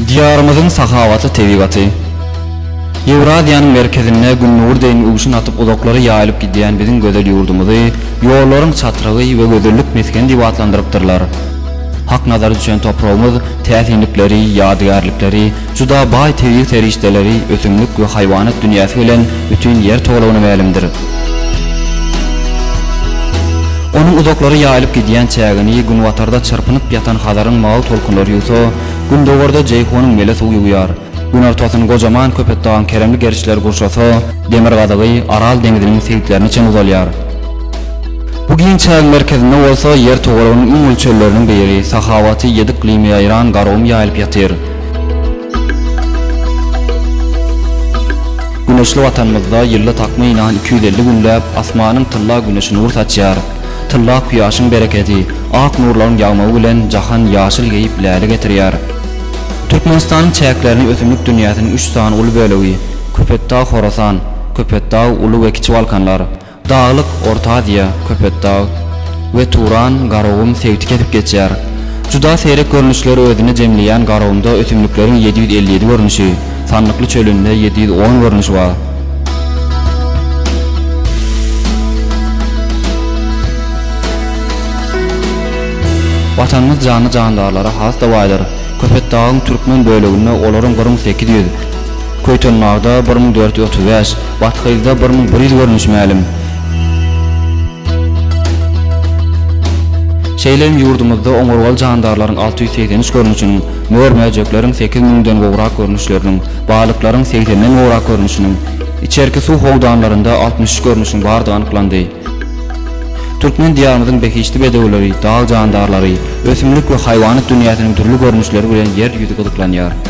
Diýarymyzyň sahawatly tebigaty. Ýewraziýanyň merkezinde Gün nury deýin öwşün atyp uzaklara ýaýylyp gidýän biziň gözel ýurdumyzy ýollaryň çatrygy we gözellik mesgeni diýip atlandyrypdyrlar. Hak nazary düşen topragymyz täsinlikleri, ýadygärlikleri, juda baý tebigy serişdeleri, ösümlik we haýwanat dünýäsi bilen bütin Ýer togalagyna mälimdir. Onuň uzaklara ýaýylyp gidýän çägini günbatarda çyrpynyp ýatan Hazaryň mawy tolkunlary ýuwsa, gündogarda Jeýhunyň mele suwy ýuwýar. Günortasyny gojaman Köpetdagyň keremli gerişleri gurşasa, demirgazygy Aral deňziniň sebitlerine çen uzalýar. Bu giň çägiň merkezinde bolsa Ýer togalagynyň iň uly çölleriniň biri, sahawaty ýedi yklyma ýaýran Garagum ýaýylyp ýatyr. Güneşli Watanymyzda ýylda takmynan 250 günläp asmanyň tylla güneşi nur saçýar. Tylla kuýaşyň berekedi, ak nurlaryň ýagmagy bilen jahan ýaşyl geýip läle getirýär. Türkmenistanyň çäklerini ösümlik dünýäsiniň üç sany uly bölegi, Köpetdag Horasan, Köpetdag Uly we Kiçi Balkanlar, Daglyk Orta Aziýa, Köpetdag, we Turan, Garagum sebiti kesip geçýär. Juda seýrek görnüşleri özünde jemleýän Garagumda ösümlikleriň 757 görnüşi, Sandykly çölünde 710 görnüşi bar. Watanymyz janly-jandarlara has-da baýdyr. Köpetdagyň türkmen böleginde olaryň bir 1800, Köýtendagda 1435, Bathyzda 1100 görnüşi mälim. Şeýle hem ýurdumyzda oňurgaly jandarlaryň 683 görnüşiniň, mör-möjekleriň sekiz müňden gowrak görnüşleriniň, balyklaryň segsenden gowrak görnüşiniň, içerki suw howdanlarynda 63 görnüşiň bardygy anyklandy. Türkmen Diýarymyzyň behişdi bedewleri, dag jandarlary, ösümlik we haýwanat dünýäsiniň dürli görnüşleri bilen Ýer ýüzi gyzyklanýar.